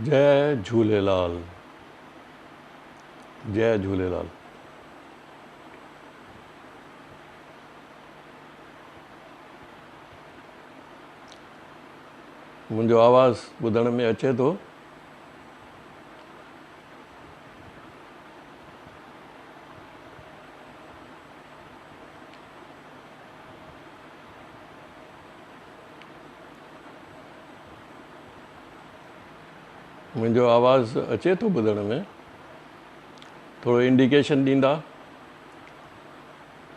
جئي جهوليلال جئي جهوليلال. منهنجو آواز ٻڌڻ ۾ اچي ٿو؟ منهنجو آواز اچي ٿو ٻڌڻ ۾؟ ٿورو انڊيڪيشن ڏيندا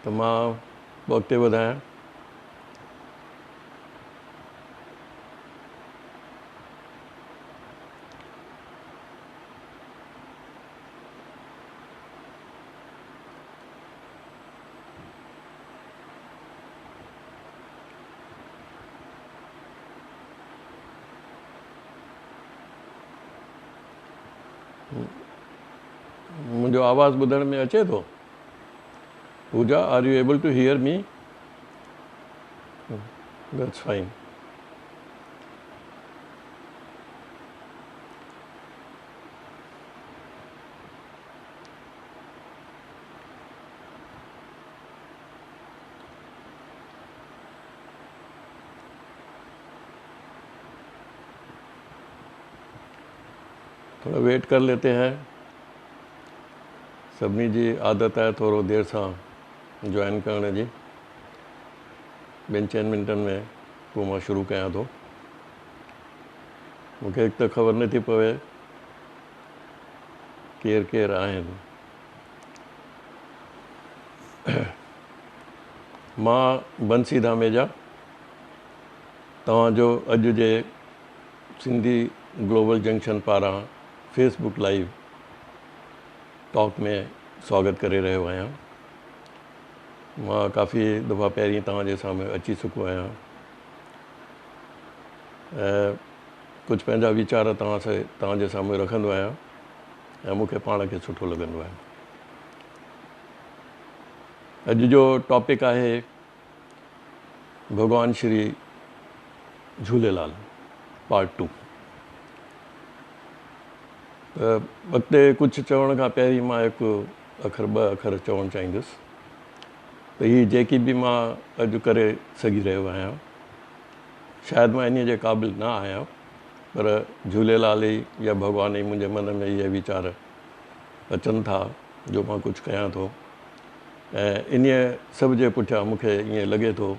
ته مان اڳتي وڌايان. منهنجو آواز ٻڌڻ ۾ اچي ٿو؟ Pooja are you able to hear me? That's fine. ٿورو ويٽ ڪر ليتي هين سڀني جي عادت آهي ٿورو دير سان جوائن ڪرڻ جي ٻن چئن منٽن ۾ پوء مان شروع ڪيان ٿو مونکي هڪ ته خبر نٿي پوي ڪير ڪير آهن مان بنسي ڌاميجا توهان جو اڄ جي سنڌي گلوبل جنڪشن پاران فيس بڪ لائيو ٽاڪ ۾ سواگت ڪري رهيو آهيان. مان ڪافي دفعا پهرين توهان جي سامهون اچي چڪو آهيان ۽ ڪجهه پنهنجا ويچار توهان سان توهان جي سامهون رکندو آهيان ۽ مون کي پاڻ کي سٺو لڳندو آهي. اڄ جو ٽاپڪ آهي ڀڳوان شري جهوليلال پارٽ ٽو. ته اڳتي ڪجهه چوڻ کان پهرين مان هڪ اکر ٻه اکر چوڻ چاهيندس ته هي جيڪي به مان اڄ ڪري سگهي رهيو آهيان شايد مان انهي جي قابل نه آهيان پر جهوليلال ئي يا ڀڳوان ئي منهنجي من ۾ اهي ويچار اچن ٿا جو مان ڪجهه ڪيان ٿو ۽ انهيء سڀ جي پٺيان مون کي ائين لڳي ٿو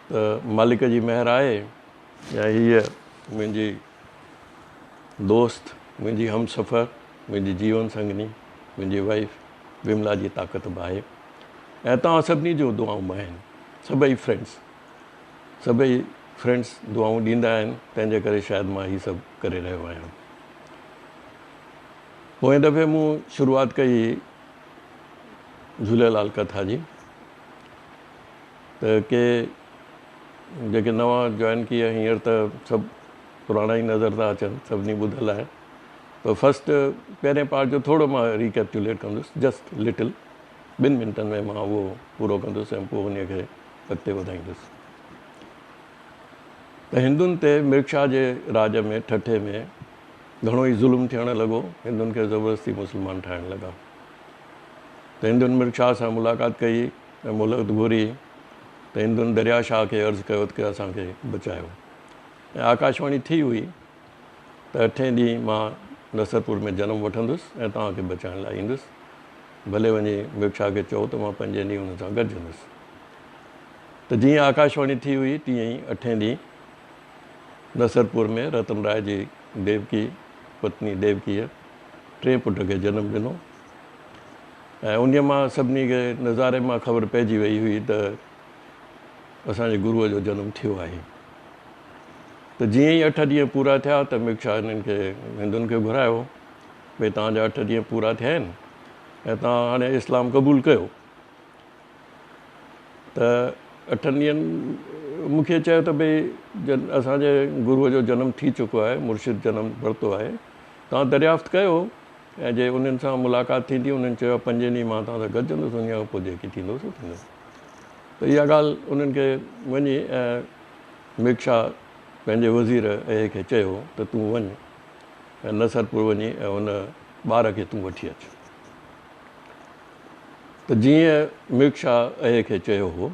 ته مالڪ جي مهر آهي يا هيء منهنجي دوست، منهنجي همسفر، منهنجي جيون سنگني، منهنجي وائيف وملا جي طاقت به آهي ۽ توهان سڀني جون دعائون به آهن. سڀئي فرينڊس، سڀئي فرينڊس دعائون ڏيندا آهن، تنهن جي ڪري شايد مان هي سڀ ڪري رهيو آهيان. پوئين دفعي مون شروعات ڪئي هئي جهوليلال ڪٿا جي ته ڪي جيڪي نوان جوائن ڪيا هينئر ته سڀ پراڻا ئي نظر ٿا اچن سڀني ٻڌل آهي ته فرسٽ پهرين پارٽ جو ٿورو مان ريڪيپچوليٽ ڪندس جسٽ لٽل ٻن منٽن ۾ مان اهو پورو ڪندس ۽ پوء ان کي اڳتي وڌائيندس ته هندن تي مرڪ شاهه جي راڄ ۾ ٺٽي ۾ گهڻو ئي ظلم ٿيڻ لڳو، هندن کي زبردستي مسلمان ٺاهڻ لڳا ته هندن مرڪ شاهه سان ملاقات ڪئي ۽ مهلت گهري ته هندن دريا شاهه کي عرض ڪيو ته اسان کي بچايو ۽ آڪاشواڻي ٿي هئي ته اٺين ڏينهن مان نصرپور ۾ جنم وٺندس ۽ توهان کي بچائڻ لاء ايندس ڀلي وڃي مرڪ شاهه کي چئو ته مان پنجين ڏينهن هن سان گڏجندس ته جيئن آڪاشواڻي ٿي هئي تيئن ئي اٺين ڏينهن نصرپور ۾ رتن راء جي ديوڪي پتني ديوڪيء ٽئين پٽ کي جنم ڏنو ۽ انهيء مان سڀني کي نظاري مان خبر پئجي وئي هئي ته اسان جي گروء جو جنم ٿيو آهي ته جيئن ئي اٺ ڏينهن پورا ٿيا ته ميڪ شاهه هنن کي هندن کي گهرايو ڀئي توهان جا اٺ ڏينهن پورا ٿيا آهن ۽ توهان هاڻي اسلام قبول ڪيو ته اٺن ڏينهن مون کي چيو ته ڀئي جن اسان جي گروء جو جنم ٿي چڪو آهي، مرشد جنم ورتو آهي، توهان دريافت ڪيو ۽ جي انهن سان ملاقات ٿيندي، انهن چيو پنجين ڏينهن مان توهان سان گڏجندس، انهيء کان پوء جيڪي ٿيندو سو ٿيندو. ته اها ڳالهه انهن کي وڃي ۽ ميڪ شاهه پنهنجي وزير اهي کي چيو ته تون وڃ ۽ نصرپور وڃي ۽ ان ٻار کي تون وٺي اچ. ته جيئن مرڪ شاهه اهي کي چيو هو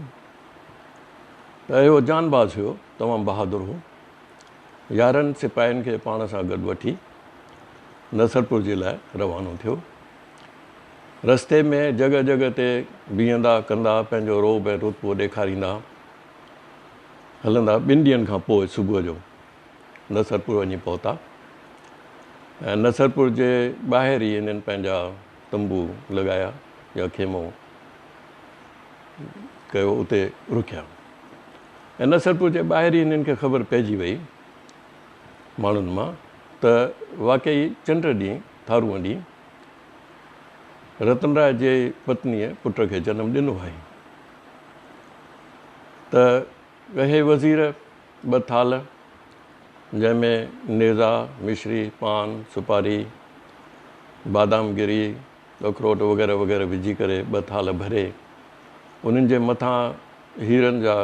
ته اهو جانباز هيو، تمام بهادر هو. 11 سپاهين کي پاڻ سان گڏ وٺي نصرپور جي لاء روانو ٿيو. رستي ۾ جڳهه جڳهه تي بيهندا ڪندا پنهنجو رعب ۽ رتبو ڏيکاريندا هلندا ٻن ڏينهن کان پوء صبح جو نصرپور وڃي پهتا ۽ نصرپور جي ٻاهر ئي هنن پنهنجا تنبو لڳايا يا خيمو ڪيو اتي رڪيا ۽ نصرپور جي ٻاهر ئي هنن کي خبر پئجي وئي ماڻهن مان ته واقعي چنڊ ڏينهن ٿارونء ڏينهن رتن راء جي پتنيء پٽ کي جنم ڏنو آهي ته اهي وزير ٻه ٿالهه جنهن ۾ نيزا، مشري، پان، سوپاري، بادام گري، اکروٽ وغيره وغيره وجهي ڪري ٻه ٿالهه ڀري انهن جي مٿان هيرن جا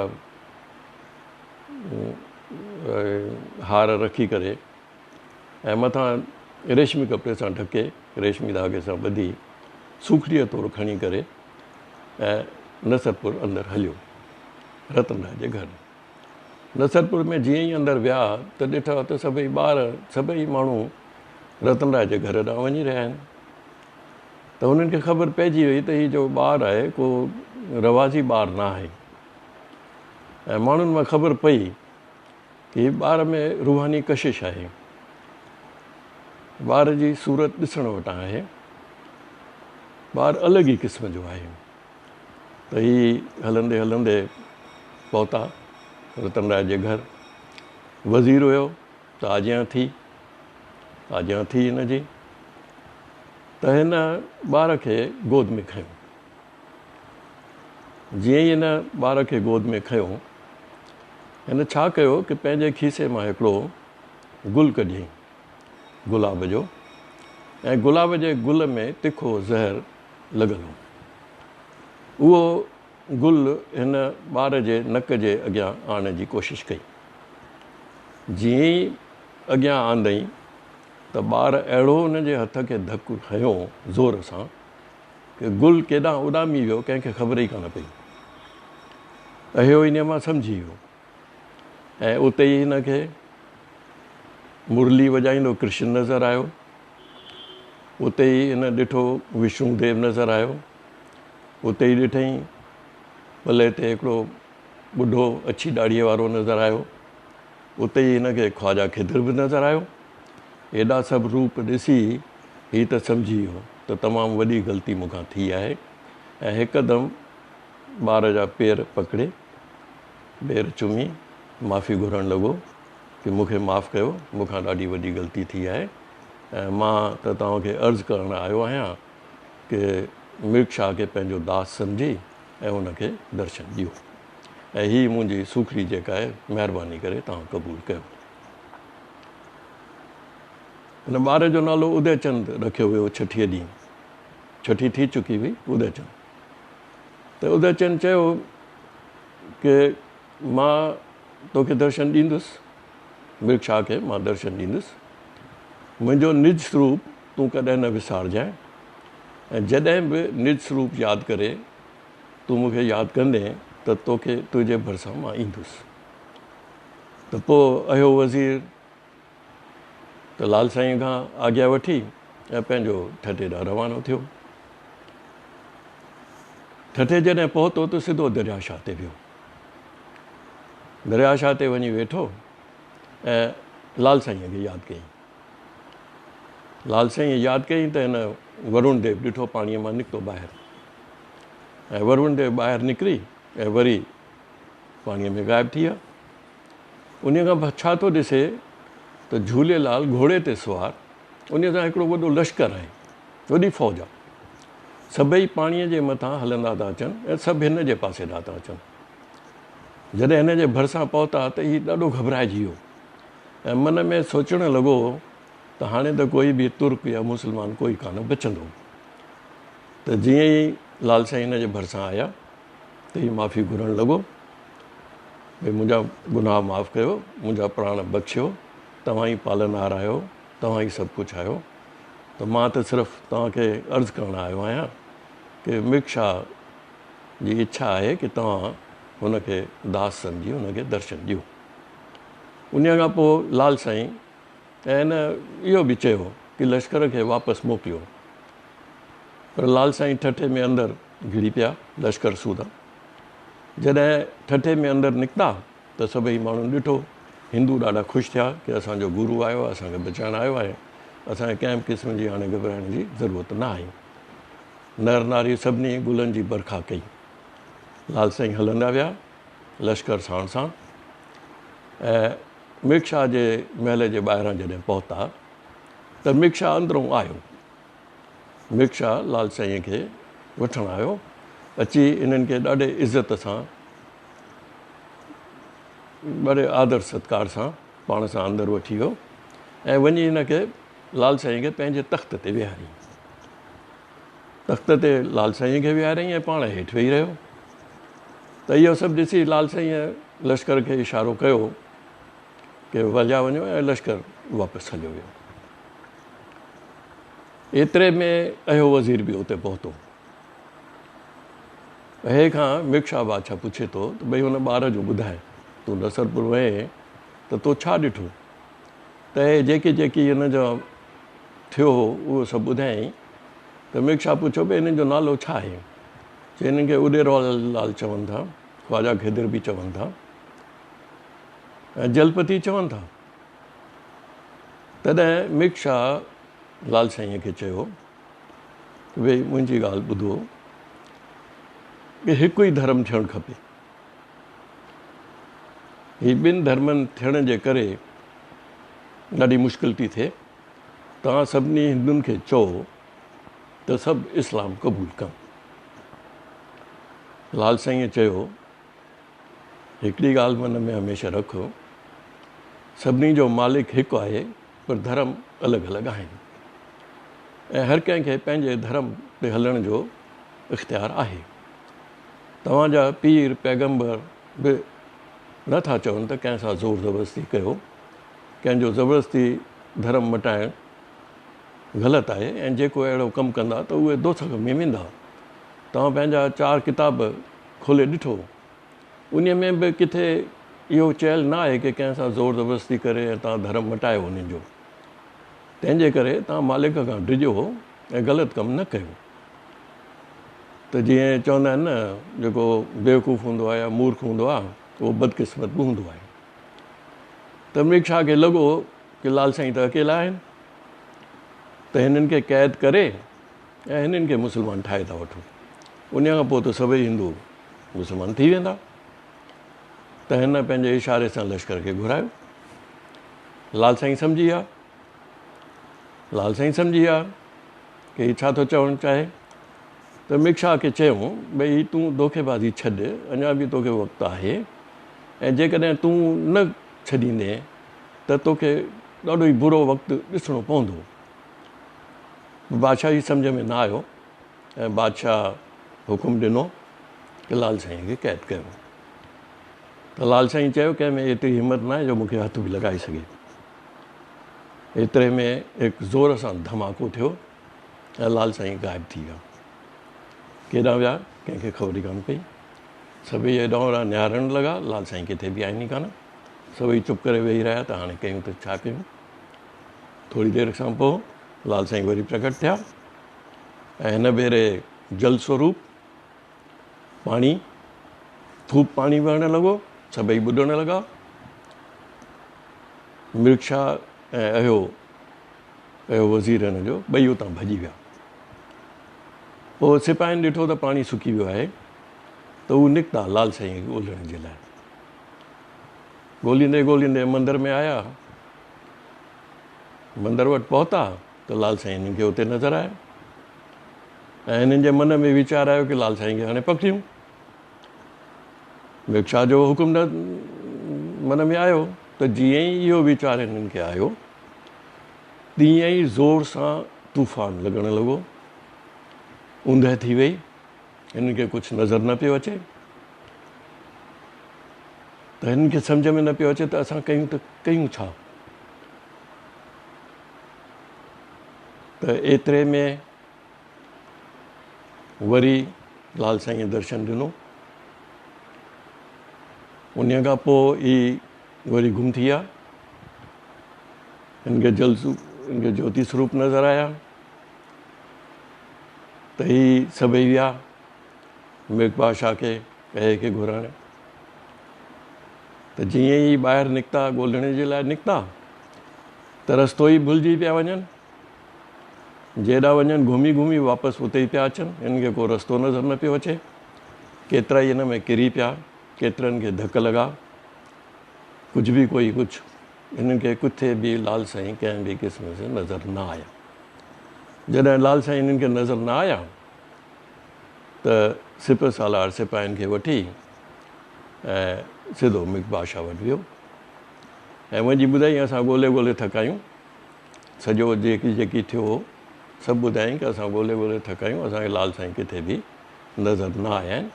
هار رکي ڪري ۽ مٿان ريشمي ڪپڙي سان ڍڪي ريشمي ڌاڳي سان ٻڌي سوکڙيء طور کڻي ڪري ۽ نصرپور اندر هليو رتن راء جي گهر. نصرپور ۾ جيئن ئي اندر ويا ته ڏٺا ته سڀئي ٻار سڀئي ماڻهو رتن راء جي گهر ڏانهن وڃي رهيا آهن ته هنن کي خبر پئجي وئي ته هي جو ٻار آهي ڪو رواجي ٻار نه آهي ۽ ماڻهن مان خبر پئي ته هي ٻار ۾ روحاني ڪشش آهي ٻار جي صورت ڏسڻ وٽان آهي ٻار الڳ ئي قسم جو آهي ته هي هلندي هلندي پهتا رتن راء جي گهر. وزير هيو ته آجيان ٿي، آجيان ٿي هن جي ته هن ٻار کي گود ۾ کنيو. جيئن ئي هن ٻار کي گود ۾ کنيو، هن ڇا ڪيو ڪه پنهنجي کيسي مان هڪڙو گل ڪڍيائين، گلاب جو، ۽ گلاب جي گل ۾ تکو زهر لڳل هو. اهو گل هن ٻار جي نڪ جي اڳيان آڻڻ جي ڪوشش ڪئي. جيئن ئي اڳيان آندئين ته ٻار اهڙو هن جي هٿ کي ڌڪ هنيو زور سان ڪه گل ڪيڏانهن اڏامي ويو ڪنهن کي خبر ئي ڪانه پئي. اهيو انهيء مان سمجهي ويو ۽ اتي ئي هن کي مرلي وڄائيندو ڪرشن نظر آيو. اتي ئي هن ڏٺو وشنو ديو نظر آيو. اتي ئي ڏٺئين پلئه تي هڪڙو ٻڍو اڇي ڏاڙهيء وارو نظر آيو. اتي ئي هن کي خواجه خضر به نظر آيو. ايڏا سڀ روپ ڏسي هي ته سمجهي ويو ته تمام وڏي غلطي مون کان ٿي آهي ۽ هڪدم ٻار جا پير پڪڙي پير چمي معافي گهرڻ لڳو ڪي مون کي معاف ڪيو مون کان ڏاڍي وڏي غلطي ٿي آهي ۽ مان ته توهان کي عرض ڪرڻ آيو آهيان ڪي مرڪ شاهه کي پنهنجو داس سمجهي ۽ ان کي درشن ڏيو ۽ هي منهنجي سوکڙي جيڪا آهي مهرباني ڪري توهان قبول ڪيو. هن ٻار جو نالو ادي چند رکيو ويو ڇٺيء ڏينهن ڇٺي ٿي چڪي هئي ادي چند ته ادي چند چيو ڪي مان توکي درشن ڏيندس، مرڪ شاهه کي مان درشن ڏيندس، منهنجو نج سروپ تون ڪڏهن نه وسارجانء ۽ جڏهن به نج سروپ ياد ڪري تون مون کي ياد ڪندين ته توکي تنهنجي ڀرسان مان ايندس. ته پوء اهيو وزير ته لال سائينء کان آگيا وٺي ۽ پنهنجو ٺٽي ڏانهن روانو ٿيو. ٺٽي جڏهن پهتو ته سڌو دريا شاهه تي ويو. دريا شاهه تي وڃي ويٺو ۽ لال سائينء کي ياد ڪيائين. لال سائينء ياد ڪيائين ته هن ورڻ ديو ڏٺو پاڻيء مان نڪتو ٻاهر ۽ ورڻ ديو ٻاهر نڪري ۽ وري پاڻيء ۾ غائب ٿي ويا. انهيء کان ڇا ٿو ڏسي ته جهوليلال گهوڙي تي سوار، انهيء سان هڪڙو وڏو لشڪر آهي، وڏي فوج آهي. سڀئي پاڻيء جي مٿان هلندا ٿا اچن ۽ سڀ هن جي پاسي ڏانهن ٿا اچن. جڏهن هن جي ڀرسان پهتا ته هي ڏاڍو گهٻرائجي ويو ۽ من ۾ سوچڻ لڳو ته هاڻي ته ڪوئي به ترڪ يا مسلمان ڪوئي ڪانه بچندو. ته جيئن ئي لال سائين هن جي ڀرسان آيا ته هي معافي گهرڻ لڳو. ڀئي منهنجا گناهه معاف ڪيو، منهنجا پراڻ بخشيو، توهان ئي پالڻهار آهيو، توهان ئي سڀ ڪجهه آهيو ته مان ته صرف توهان کي عرض ڪرڻ آيو آهيان ڪي مرڪ شاهه جي اڇا آهي ڪي توهان هن کي داس سمجهي هن کي درشن ڏيو. انهيء کان پوء لال سائين ۽ هن اهو به چيو ڪي لشڪر کي واپس موڪليو. پر لال سائين ٺٽي ۾ اندر گهڙي پيا لشڪر سوڌا. جڏهن ٺٽي ۾ اندر نڪتا ته سڀئي ماڻهن ڏٺو. هندو ڏاڍا خوش ٿيا ڪي اسان جو گرو آيو آهي اسان کي بچائڻ آيو آهي. اسان کي ڪنهن به قسم جي هاڻي گهٻرائڻ جي ضرورت نه آهي. نر ناري سڀني گلن جي برکا ڪئي. لال سائين هلندا ويا لشڪر ساڻ ساڻ ۽ مرڪ شاهه جي محل جي ٻاهران جڏهن پهتا ته مرڪ شاهه اندرون آيو. مرڪ شاهه لال سائين کي وٺڻ آيو. اچي انهن کي ڏاڍي عزت سان ڏاڍي آدر ستڪار سان پاڻ سان اندر وٺي ويو ۽ وڃي هن کي لال سائين کي پنهنجي تخت تي ويهاريائين. تخت تي لال سائين کي ويهاريائين ۽ پاڻ هيٺ ويهي رهيو. ته اهو سڀ ڏسي لال سائينء لشڪر کي اشارو ڪيو ڪي هليا وڃو ۽ لشڪر واپس هليو ويو. ايتري ۾ اهو وزير به اتي پهتو. اهي کان مرڪ شاهه بادشاهه پڇي ٿو ته ڀئي هن ٻار جو ٻڌاء، تون نصرپور وئين ته تو ڇا ڏٺو؟ ته اهي جيڪي جيڪي هن جو ٿيو هو اهو سڀ ٻڌايائين ته مرڪ شاهه پڇيو ڀئي هنن جو نالو ڇا آهي؟ چي هنن کي اڏيرو لال چون ٿا، خواجه خضر به چون ٿا ۽ جلپتي چون ٿا. تڏهن مرڪ شاهه لال سائينء کي چيو ته ڀئي منهنجي ڳالهه ٻڌو ڪي هڪ ئي ڌرم ٿيڻ کپي. هي ٻن ڌرمن ٿيڻ جي ڪري ڏاڍي مشڪل ٿي ٿئي. توهان سڀني هندن کي چئو ته سڀ اسلام قبول ڪن. لال سائينء چيو، هڪڙي ڳالهه من ۾ هميشه رک، سڀني جو مالڪ هڪ آهي پر ڌرم الڳ الڳ آهن ۽ هر ڪنهن کي پنهنجي ڌرم تي هلڻ جو اختيار آهي. توهان جا پير پيغمبر به نه ٿا چون ته ڪنهن سان زور زبردستي ڪيو، ڪنهن جو زبردستي ڌرم مٽائڻ غلط آهي ۽ جيڪو اهڙو ڪم ڪندا ته اهي دوزخ ۾ ويندا. توهان پنهنجا چار ڪتاب کولي ڏٺو، انهي ۾ به ڪٿي اهو چيل نه آهي ڪي ڪنهن سان زور زبردستي ڪري ۽ توهان ڌرم مٽايو انهن جو. تنهن جي ڪري توهان مالڪ کان ڊڄو ۽ غلط ڪم نه ڪيو. ته جيئن چوندا آهن نه جيڪو بيوقوف هوندو آهي يا مورک هوندو آهي اهو بدقسمت به هوندو آهي. ته مرڪ شاهه کي لڳو ڪي لال سائين ته اڪيلا آهن ته هنن کي قيد ڪري ۽ هنن کي مسلمان ٺاهي ٿا وٺون. انهيء کان پوء ته سڀئي هندو مسلمان ٿي ويندا. ته هن پنهنجي اشاري سان لشڪر کي گهرايو. لال سائين سمجهي ويا. لال سائين سمجهي ويا ڪي هي ڇا ٿو چوڻ چاهي. ته مرڪ شاهه کي چيائون، ڀئي تون دوکيبازي ڇڏ، اڃا به توکي وقت آهي ۽ جيڪڏهن تون نه ڇڏيندين ته توکي ڏاڍو ئي برو وقت ڏسڻو پوندو. بادشاهه جي سمجهه ۾ نه آيو ۽ بادشاهه حڪم ڏنو ته لال سائين کي قيد ڪيو. ته لال سائين چيو ڪنهن ۾ ايتري همت ناهي جو مون کي هٿ به لڳائي سگهي. ايتري ۾ هڪ زور سان ڌماڪو ٿيو ۽ لال سائين غائب ٿي ويا. ڪيڏانهن ويا ڪنهن کي خبر ئي ڪانه پئي. سڀئي هيڏانهن هوڏانهن نهارڻ لڳا، لال سائين ڪٿي به آهن ئي ڪانه. سڀئي چپ ڪري ويهي رهيا ته هاڻي ڪيون ته ڇا ڪيون. ٿوري دير کان پوء لال سائين وري پرگٽ ٿيا ۽ هن ڀيري جل سوروپ پاڻي خوب پاڻي وهڻ لڳو، سڀئي ٻڏڻ لڳا. مرڪ شاهه ۽ اهيو اهيو وزير هن جو ٻئي اتان ڀڄي ويا. پوء سپاهين ڏٺو ته پاڻي سڪي ويو آهي ته هو نڪتا لال سائين کي ڳولڻ جي لاء. ڳوليندي ڳوليندي مندر ۾ آيا. مندر وٽ پهتا ته لال سائين هنن کي اتي نظر آيا ۽ هنن جي من ۾ ويچار آيو ڪي لال سائين کي هاڻي پڪڙيون. مرڪ شاهه جو حڪم نه من ۾ آيو ته جيئن ئي اهو ويچار هنن کي آيو تيئن ئي زور سان طوفان لڳڻ لڳو. اوندهه ٿي وئي. هنن کي ڪجهه نظر نه پيو اچي ته هنن کي سمجهه ۾ نه پيو اچي ته اسان ڪيون ته ڪيون ڇا؟ ته ايتري ۾ وري لال سائينء درشن ڏنو. انهيء کان پوء هي وري گم ٿي ويا. هن کي جل هن کي جوتي سروپ نظر آيا ته هي سڀئي ويا مرڪ بادشاهه کي اهي کي گهرائڻ ته جيئن ئي ٻاهر نڪتا ڳولڻ جي لاء نڪتا ته رستو ئي ڀلجي پيا وڃن. جيڏانهن وڃن گهمي گهمي واپس اتي ئي پيا اچن. هنن کي ڪو رستو نظر نه پيو اچي. ڪيترائي ان ۾ ڪري پيا، ڪيترن کي ڌڪ لڳا. ڪجهه به ڪوئي ڪجهه. هنن کي ڪٿي به لال سائين ڪنهن به قسم سان نظر نه آيا. جڏهن لال سائين هنن کي نظر نه آيا ته سپهه سالار سپاهين کي وٺي ۽ سڌو مڪ بادشاهه وٽ ويو. ۽ وڃي ٻڌائين اسان ڳولي ڳولي ٿڪا آهيون. سڄو جيڪي جيڪي ٿيو هو سڀ ٻڌائين ته اسان ڳولي ڳولي ٿڪا آهيون اسان کي لال سائين ڪٿي به نظر نه آيا آهن.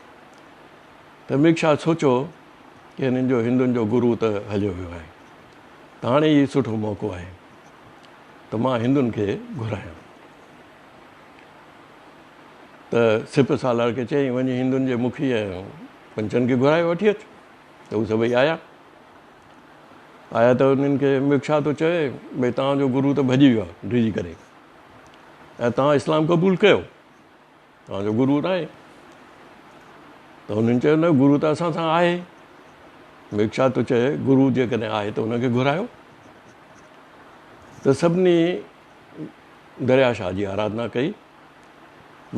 ته ميڪ شاهه سوچيو ڪي هنن جو هندن جو گرو ته هليو ويو آهي ته هاڻي هي سٺو موقعو آهي ته مان هندن کي گهرايان. ته سپهه سالار کي چيائين وڃي هندن جي مکي ۽ پنچن کي گهرائي وٺي اچ. ته هو سڀئي آيا. آيا ته انهن کي ميڪ شاهه ٿو چوي ڀئي توهان جو گرو ته ڀڄي ويو آهي ڊڄي ڪري ۽ توهان اسلام قبول ڪيو توهان جو گرو ناهي ته انهن چيو نه گرو ته اسان سان آهي. ميڪ شاهه ٿو چئي گرو جيڪڏهن آهي ته ان کي گهرايو. ته سڀني دريا شاهه جي آراڌنا ڪئي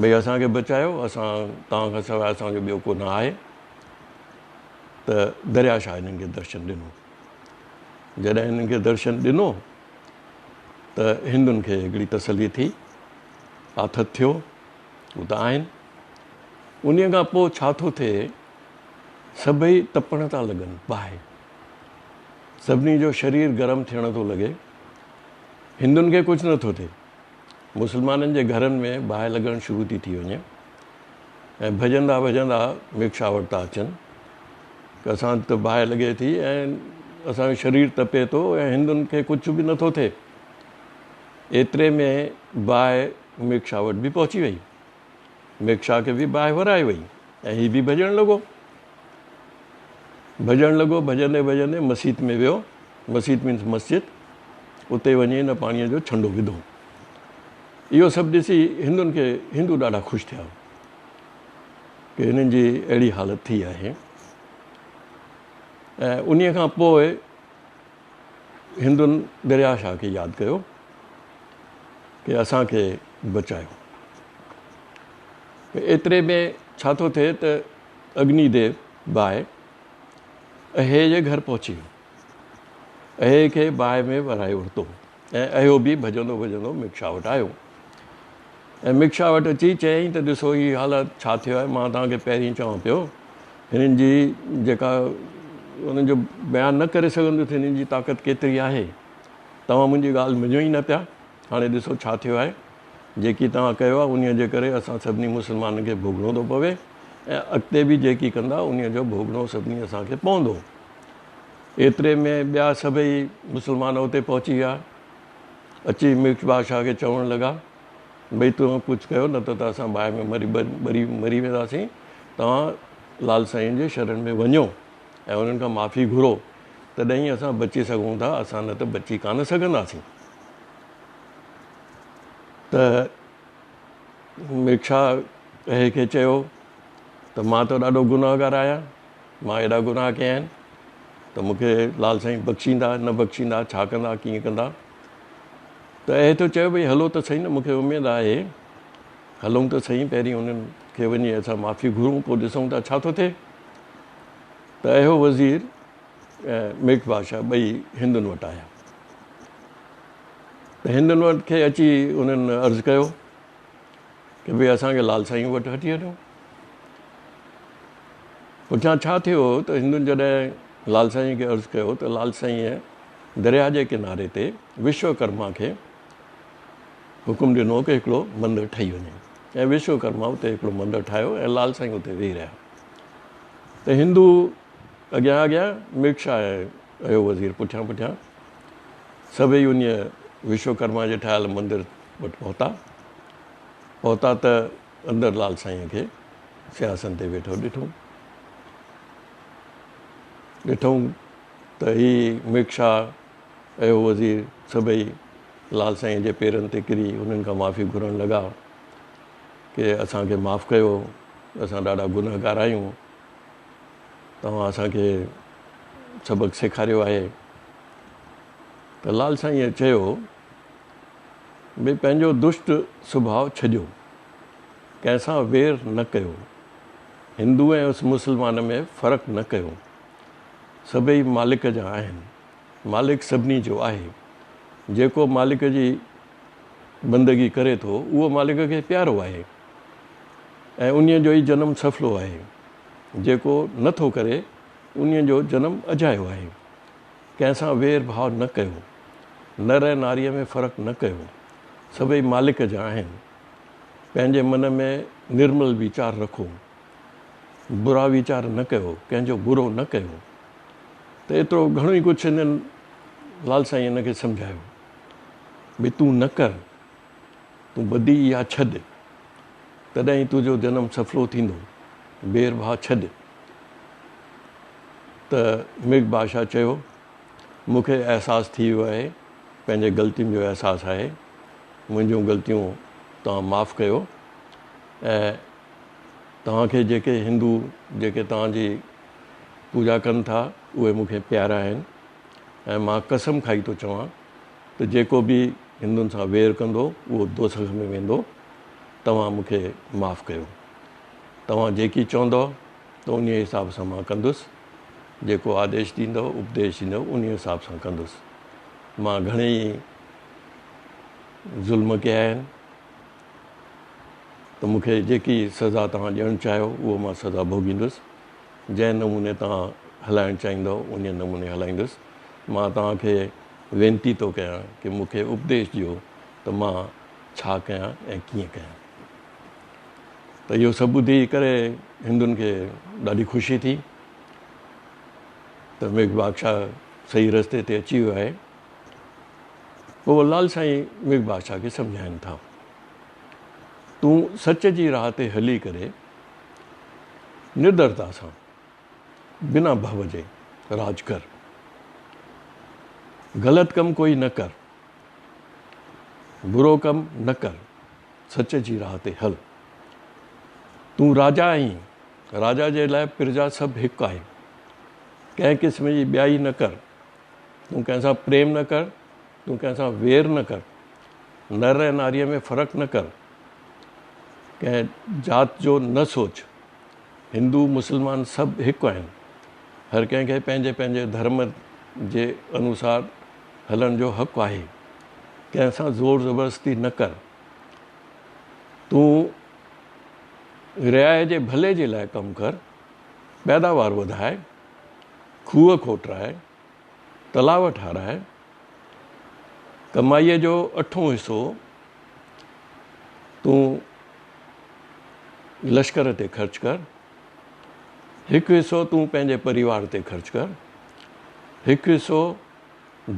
ڀئي اسان کي بچايو اسان توهان کان سواء اسان جو ٻيو ڪو نه آهي. ته دريا شاهه هنن کي درشن ڏنو. جڏهن هنن کي درشن ڏنو ته هندن کي هڪڙي تسلي ٿي، آٿت ٿيو، هو ته آهن. انهيء کان پوء ڇا ٿو ٿئي، سڀئي تپڻ ٿا لڳن، باهه. سڀني جو شرير گرم ٿيڻ ٿو لڳي. هندن کي ڪجهه نه ٿو ٿئي. مسلمانن جي گهرن ۾ باهه لڳڻ شروع ٿي ٿي وڃي. ۽ ڀڄندا ڀڄندا ميڪشا وٽ ٿا اچن ته اسان ته باهه لڳي ٿي ۽ اسان جو شرير تپي ٿو ۽ هندن کي ڪجهه به نٿو ٿئي. ايتري ۾ باهه ميڪشا وٽ به پهچي وئي. ميڪشا کي به باهه ورائي وئي ۽ هي به ڀڄڻ لڳو. ڀڄڻ لڳو ڀڄندي ڀڄندي مسيت ۾ ويو. مسيت مينس مسجد. اتي وڃي هن پاڻيء جو ڇنڊو وڌو. اهو سڀ ڏسي هندن کي هندو ڏاڍا خوش ٿيا ڪي هنن جي اهڙي حالت ٿي آهي ۽ انهي کان پوء هندن دريا شاهه کي ياد ڪيو ڪي اسان کي بچايو. ايتري ۾ ڇا ٿو ٿئي ته اگني ديو باهه اهي جي گهر پهچي ويو. اهي کي باهه ۾ ورائي ورتو. ۽ اهو به ڀڄندو ڀڄندو مڪشا وٽ آيو ۽ مڪشا وٽ اچي چيائين ته ڏسو هي حالت ڇا ٿيو آهي مان توهان کي پهرين چوان پيو هنن جي جيڪا انهن جو بيان نه ڪري سگهندس هنن جي طاقت ڪيتري آهي توهان منهنجي ڳالهه مڃيو ئي نه پيا هاڻي ڏسو ڇا ٿيو آهي جيڪي توهان ڪيو آهي انهي جي ڪري اسان سڀني مسلمانن کي ڀوڳڻو ٿو پوي ۽ اڳتي به جيڪي ڪندا انهي جو ڀوڳڻو سڀني اسان کي پوندو. ايتري ۾ ٻيا سڀئي مسلمان اتي پهچي ويا. اچي مرچ بادشاهه کي چوڻ لڳا، ڀئي تون ڪجهه ڪيو نه ته ته اسان باهه ۾ مري ٻري مري وينداسين. توهان لال سائين جي شرڻ ۾ وڃو ۽ انهن کان معافي گهرو تڏهن ئي اسان بچي سگهون ٿا، اسان نه ته بچي ڪانه سگهنداسين. ته مرچ شاهه اهي کي چيو ته مان ته ڏاڍو گنهگار آهيان. مان ايڏا گناهه ڪيا آهن ته مون کي لال سائين بخشيندا نه بخشيندا ڇا ڪندا ڪيئن ڪندا ته اهي ٿو چيو ڀئي هلو ته سهي نه مون کي اميد آهي هلون ته سهي پهرين انهن کي وڃي اسان معافي گهرون پوء ڏسون ٿا ڇا ٿو ٿئي ته اهو وزير ۽ ميڪ بادشاهه ٻئي هندن وٽ آيا ته هندن وٽ کي اچي انهن عرض ڪيو ڪي ڀئي اسان کي لال سائين وٽ هٽي هلو. پٺيان ڇا ٿيو ته هندن جڏهن لال سائين کي عرض ڪيو ته لال سائينء درياهه جي ڪناري تي وشوڪرما کي حڪم ڏنو ته هڪڙو مندر ٺهي وڃي ۽ وشوڪرما اتي هڪڙو مندر ٺاهيو ۽ لال سائين اتي ويهي رهيا ته هندو اڳيان اڳيان ميڪ شاهه ۽ اهو وزير پٺيان پٺيان سڀئي انهيء وشوڪرما جي ٺاهيل مندر وٽ پهتا. پهتا ته اندر لال سائينء کي سنگهاسن تي ويٺو ڏٺو. ڏٺئون ته هي مرڪ شاهه اهو وزير سڀئي لال سائينء جي پيرن تي ڪري انهن کان معافي گهرڻ لڳا ڪي اسان کي معاف ڪيو، اسان ڏاڍا گنهگار آهيون، توهان اسان کي سبق سيکاريو آهي. ته لال سائينء چيو، ڀئي پنهنجو دشٽ سڀاء ڇڏيو، ڪنهن سان وير نه ڪيو، هندو ۽ مسلمان ۾ فرق نه ڪيو، سڀئي مالڪ جا آهن، مالڪ سڀني جو آهي، جيڪو مالڪ جي بندگي ڪري ٿو اهو مالڪ کي پيارو آهي ۽ انهيء جو ئي جنم سڦلو آهي، جيڪو نه ٿو ڪري انهيء جو جنم اجايو آهي. ڪنهن سان وير ڀاء نه ڪيو. نر ۽ ناريء ۾ فرق نه ڪيو. سڀئي مالڪ جا آهن. پنهنجي من ۾ نرمل ويچار رکو. برا ويچار نه ڪيو، ڪنهن جو برو نه ڪيو. ته ايترو گهڻو ئي ڪجهه هنن لال سائين هن کي سمجهايو. ڀي تون نه ڪر، تون بدي اها ڇڏ، تڏهن ئي تنهنجو جنم سڦلو ٿيندو. وير ڀاء ڇڏ. ته مرگ بادشاهه چيو، مون کي احساس ٿي ويو آهي، پنهنجي غلطين جو احساس آهي، منهنجون غلطيون توهان معاف ڪيو ۽ توهان کي جيڪي هندو جيڪي توهان جي پوڄا ڪن ٿا اهي مون کي پيارا آهن ۽ مان قسم کائي ٿو چوان ته جيڪو به هندن سان وير ڪندو اهو دوزخ ۾ ويندو، توهان مون کي معاف ڪيو. توهان جيڪي چوندؤ ته انهيء حساب سان مان ڪندس، جيڪو آديش ڏيندؤ، اپديش ڏيندؤ، انهيء حساب سان ڪندس. مان گهڻيئي ظلم ڪيا آهن ته مون کي جيڪي سزا توهان ڏيڻ چاهيو، اهو مان سزا ڀوڳيندس. جنهن نموني توهان هلائڻ چاهيندؤ، انهيء نموني هلائيندس. مان توهان کي وينتي ٿو ڪيان ڪي مون کي اپديش ڏيو ته مان ڇا ڪيان ۽ ڪيئن ڪيان. ته اهو سڀ ٻڌي ڪري هندن کي ڏاڍي خوشي ٿي ته ميگهه بادشاهه صحيح رستي تي اچي ويو آهي. پوء لال سائين ميگهه بادشاهه کي سمجهائن ٿا، تون سچ جي راهه تي هلي ڪري نردرتا سان بنا ڀؤ جي راڄ ڪر، غلط ڪم ڪوئي نه ڪر، برو ڪم نه ڪر. سچ جي راهه تي هل. تون راجا آهين، راجا جي لاء پرجا سڀ هڪ آهي. ڪنهن قسم جي ٻيائي نه ڪر. تون ڪنهن سان پريم نه ڪر، تون ڪنهن سان وير نه ڪر. نر ۽ ناريء ۾ فرق نه ڪر. ڪنهن ذات جو نه سوچ. هندو مسلمان سڀ هڪ آهن. هر ڪنهن کي پنهنجي پنهنجي ڌرم جي انوسار هلڻ جو حق آهي. ڪنهن سان زور زبردستي نه ڪر. تون رعايا جي ڀلي جي لاء ڪم ڪر، پيداوار وڌاء، کوهه کوٽراء، تلاء ٺاراء، ڪمائيء جو اٺون حصو تون لشڪر تي خرچ ڪر، هڪ حصو تون پنهنجي پريوار تي خرچ ڪر، هڪ حصو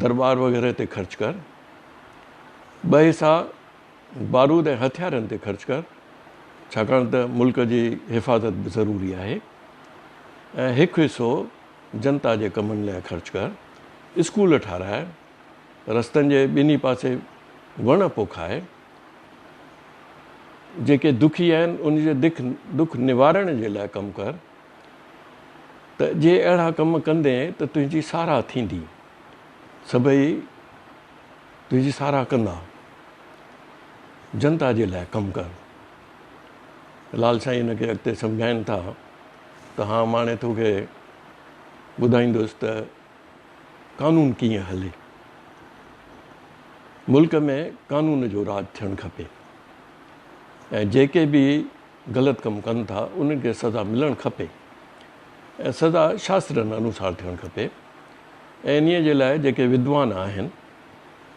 درٻار وغيره تي خرچ ڪر، ٻه حصا بارود ۽ هٿيارن تي خرچ ڪر، ڇاڪاڻ ته ملڪ جي حفاظت به ضروري آهي، ۽ هڪ حصو جنتا جي ڪمن لاء خرچ ڪر، اسڪول ٺاراء، رستن جي ٻنهي پاسي وڻ پوکاء، جيڪي دکي آهن ان جي دک نوارڻ جي لاء ڪم ڪر. ته جي اهڙا ڪم ڪندين ته تنهنجي ساراهه ٿيندي، سڀئي تنهنجي ساراهه ڪندا. جنتا جي لاء ڪم ڪر. لال سائين هن کي اڳتي سمجهائين ٿا ته هان مان هاڻي توکي ٻڌائيندس ته قانون ڪيئن هلي. ملڪ ۾ قانون جو راڄ ٿيڻ کپي ۽ جيڪي به غلط ڪم ڪن ٿا انهن کي سزا ملڻ کپي ۽ سزا شاسترن انوسار ٿيڻ کپي ۽ انهيء جي لاء جيڪي ودوان آهن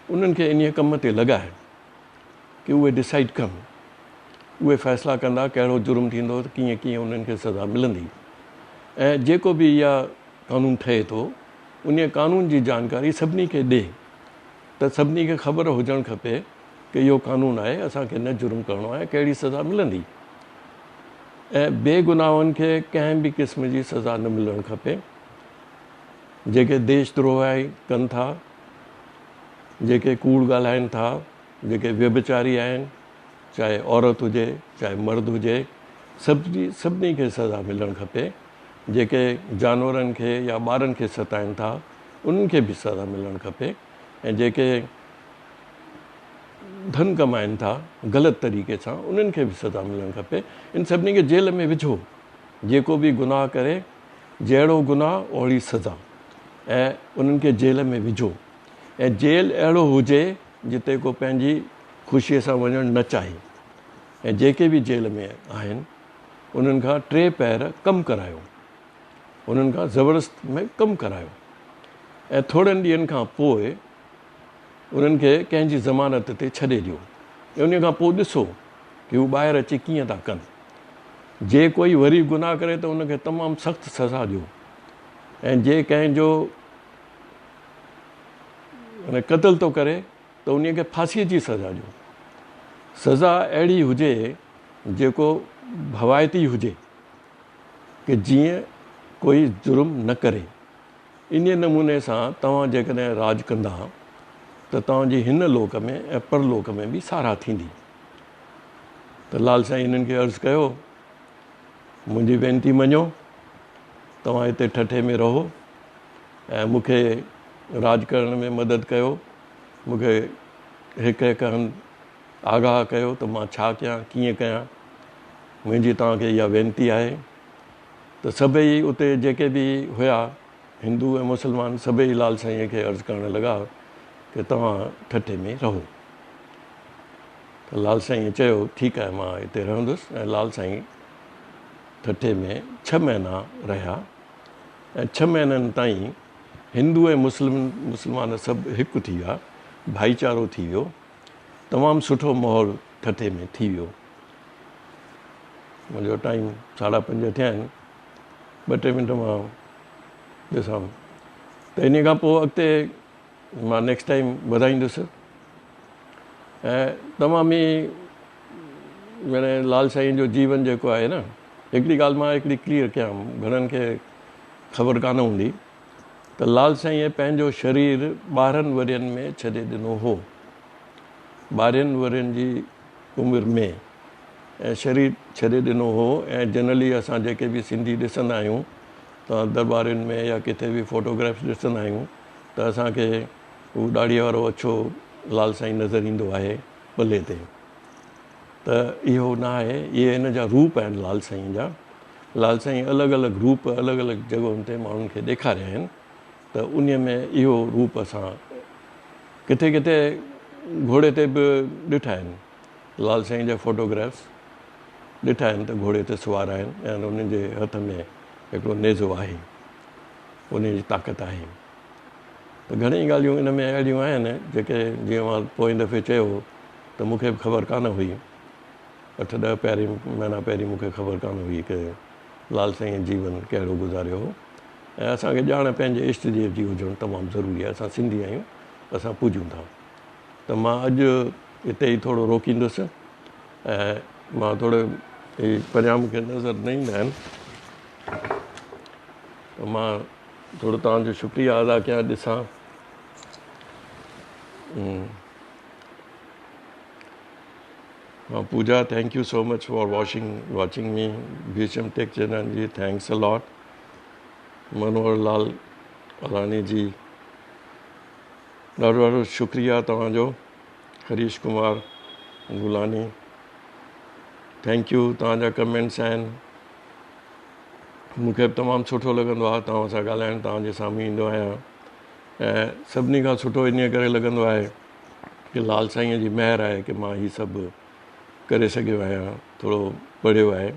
انهن کي انهيء ڪم تي لڳائي ڪي اهي ڊسائيڊ ڪن اهي فيصلا ڪندا ڪهڙو جرم ٿيندو ته ڪيئن ڪيئن انهن کي سزا ملندي ۽ جيڪو به اها قانون ٺهي ٿو انهيء قانون جي جانڪاري سڀني کي ڏي ته سڀني کي خبر هجڻ کپي ڪه اهو قانون آهي اسان کي نه جرم ڪرڻو آهي ڪهڙي سزا ملندي ۽ بي گناهن کي ڪنهن به قسم جي سزا نه ملڻ کپي جيڪي ديش دروهي ڪن ٿا جيڪي ڪوڙ ڳالهائن ٿا جيڪي ويڀچاري آهن چاهي عورت هجي چاهي مرد هجي سڀني سڀني کي سزا ملڻ کپي جيڪي جانورن کي يا ٻارن کي ستائن ٿا انهن کي به سزا ملڻ کپي ۽ جيڪي ڌن ڪمائن ٿا غلط طريقي سان انهن کي به سزا ملڻ کپي ان سڀني کي جيل ۾ وجهو جيڪو به گناهه ڪري جهڙو گناهه اوهڙي سزا ۽ انهن کي جيل ۾ وجهو ۽ جيل اهڙو هجي جتي ڪو پنهنجي خوشيء سان وڃڻ نه چاهي ۽ جيڪي به جيل ۾ آهن انهن کان ٽي پهر ڪم ڪرايو انهن کان زبردست ۾ ڪم ڪرايو ۽ ٿورن ڏينهن کان پوء انهن کي ڪنهن جي ضمانت تي ڇڏي ڏيو ۽ انهي کان پوء ڏسو ڪي هو ٻاهر اچي ڪيئن ٿا ڪن. جي ڪوئي وري گناهه ڪري ته ان کي تمام سخت سزا ڏيو ۽ جي ڪنهن جو قتل ٿو ڪري ته انهي کي ڦاسيء جي سزا ڏيو. سزا اهڙي هجي جيڪو ڀوائتي هجي ڪي جيئن ڪوئي جرم نه ڪري. انهيء نموني سان توهان جيڪڏهن راڄ ڪندا ته توهان جي هن لوڪ ۾ ۽ پرلوڪ ۾ به ساراهه ٿيندي. ته لال سائين هنن کي عرض ڪيو، منهنجي وينتي مڃو، توهان هتي ٺٽي ۾ رهو ۽ مون کي راڄ ڪرڻ ۾ مدد ڪيو، مون کي هڪ هڪ هنڌ آگاهه ڪيو ته مان ڇا ڪيان، ڪيئن ڪيان، منهنجي توهان کي اها وينتي آهي. ته سڀئي اتي جيڪي به هيا هندو ۽ مسلمان سڀئي لال سائينء کي عرض ڪرڻ لڳا ڪه توهان ٺٽي ۾ رهو. ته لال سائينء چيو ٺيڪ آهي مان هتي رهندس ۽ لال سائين ٺٽي ۾ ڇهه مهينا رهيا ۽ ڇهه مهينن تائين هندو ۽ مسلم مسلمان سڀ هڪ ٿي ويا ڀائيچارو ٿي ويو تمام سٺو ماحول ٺٽي ۾ ٿي ويو. منهنجو ٽائيم ساڍا پنج ٿيا آهن ٻه ٽي منٽ مان ڏسان ته ان کان پوء اڳتي مان نيڪسٽ ٽائيم وڌائيندس ۽ تمام ئي يعني لال سائين جو جيون جيڪو آهي نه هڪڙي ڳالهه مان هڪڙي ڪليئر ڪيان گهڻن کي خبر ڪانه هوندي ته لال سائينء پنهنجو شرير ٻارهن ورهين ۾ ڇڏي ڏنو هو. ٻارهن ورهين جي عمر ۾ شرير ڇڏي ڏنو هو ۽ جنرلي اسان جيڪي به سنڌي ڏسندا آهيون ته درٻارين ۾ يا ڪٿي به فوٽوگرافس ڏسندا آهيون ته اسان کي هو ڏاڙهيء وارو اڇو لال سائين نظر ايندو آهي پلي تي ته اهو نه آهي اهي هن جا روپ آهن لال سائين جا لال سائين الڳ الڳ روپ الڳ الڳ جڳهن تي ماڻهن کي ڏيکاريا آهن ته انهي ۾ اهو روپ اسان ڪٿي ڪٿي گهوڙي تي به ڏٺا آهن لال سائين جا فوٽوگرافس ڏٺا آهن ته گهوڙي تي سوار آهن ۽ انهن جي هٿ ۾ هڪڙو نيزو آهي انهي جي طاقت آهي ته گهڻي ڳالهيون ان ۾ اهڙيون آهن جيڪي جيئن مان پوئين دفعي چيو ته مون کي به خبر ڪانه هئي اٺ ڏهه پهرين مهينا پهرين مون کي خبر ڪانه هئي ته لال سائين جيون ڪهڙو گذاريو هو ۽ اسان کي ڄاڻ پنهنجي اشٽ ديو جي هجڻ تمام ضروري آهي اسان سنڌي آهيون اسان پوڄيون ٿا ته مان اڄ هتي ئي ٿورو روڪيندس ۽ مان ٿورو هي پريان مون کي نظر نه ايندا آهن ته مان ٿورو توهان جو شڪريه ادا ڪيان ڏسان Pooja thank you so much for washing watching me Bhisham Tekchandani ji thanks a lot Manohar Lal Alani ji ڏاڍو ڏاڍو شڪريا توهان جو هريش ڪمار گلاني thank you توهان جا ڪمينٽس آهن مون کي به تمام سٺو لڳندو آهي توهان سان ڳالهائڻ توهان جي سامهون ايندو آهيان ۽ سڀني کان سٺو ان ڪري لڳندو آهي ڪي لال سائينء جي مهر آهي ڪي مان هي سڀ ڪري سگهيو آهيان ٿورو پڙهيو آهي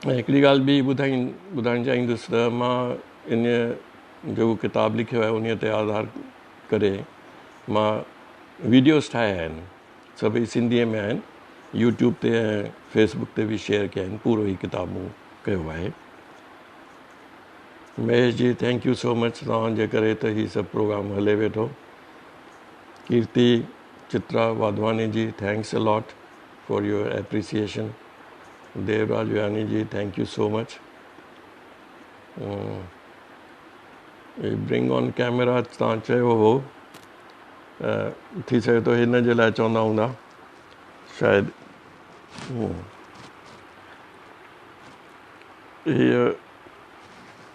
۽ هڪڙي ڳالهه ٻي ٻڌائين ٻڌائڻ چاهيندس ته مان ان جيڪو ڪتاب لکيو آهي ان تي آڌار ڪري مان ويڊيوز ٺاهيا آهن سڀئي سنڌيء ۾ آهن يوٽيوب تي ۽ فيسبڪ تي به شيئر ڪيا آهن پورو هي ڪتاب مون ڪيو آهي Mahesh ji thank you so much توهان جي ڪري ته هي سڀ پروگرام هلي ويٺو Kirti Chitra Wadhwani ji thanks a lot for your appreciation. Devraj Vyani ji thank you so much. Bring on camera توهان چيو هو ٿي سگهي ٿو هن جي لاء چوندا هوندا شايد. هيء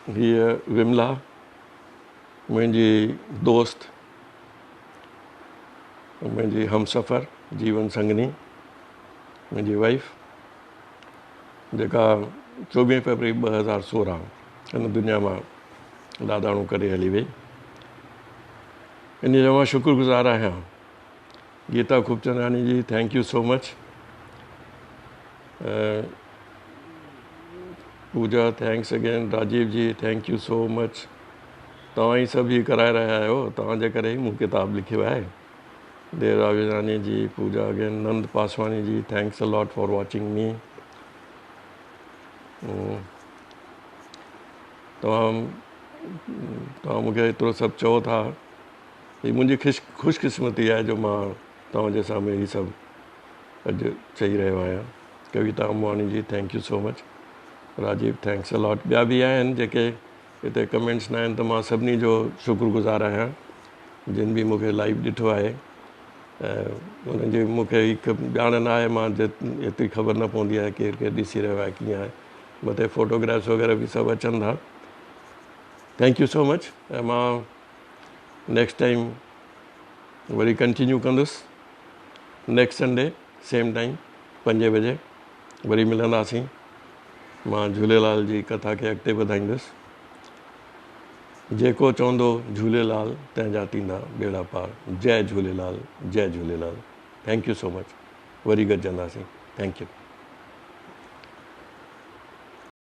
هيء وملا منهنجي دوست منهنجي همسفر جيون سنگني منهنجي وائيف جيڪا چوويهه فيبروري 2016 هن دنيا مان لاڏاڻو ڪري هلي وئي ان جو مان شڪر گذار آهيان. Geeta Khubchandani ji thank you so much. Pooja thanks again. Rajiv ji thank you so much. توهان ئي سڀ هي ڪرائي رهيا آهيو، توهان جي ڪري ئي مون ڪتاب لکيو آهي. ديوراج وجاڻي جي، Pooja again, Nand Paswani ji thanks a lot for watching me. توهان توهان مون کي ايترو سڀ چئو ٿا، هي منهنجي خوش قسمتي آهي جو مان توهان جي سامهون هي سڀ اڄ چئي رهيو آهيان. Kavita Ambwani ji thank you so much. Rajiv thanks a lot. ٻيا به آهن جيڪي هتي ڪمينٽس نه آهن ته مان سڀني جو شڪر گذار آهيان جن به مون کي لائيو ڏٺو آهي ۽ انهن جي مون کي هڪ ڄاڻ نه آهي مان ايتري خبر نه پوندي آهي ڪير ڪير ڏسي رهيو آهي ڪيئن آهي مٿي فوٽوگرافس وغيره به سڀ اچن ٿا. Thank you so much ۽ مان نيڪسٽ ٽائيم وري ڪنٽينيو ڪندس نيڪسٽ سنڊي سيم ٽائيم پنجين بجي وري ملنداسين. مان جهوليلال جي ڪٿا کي اڳتي وڌائيندس. جيڪو چوندو جهوليلال تنهن جا ٿيندا ٻيڙا پار. جئي جهوليلال جئي Jhulelal thank you so much وري گڏجنداسين thank you.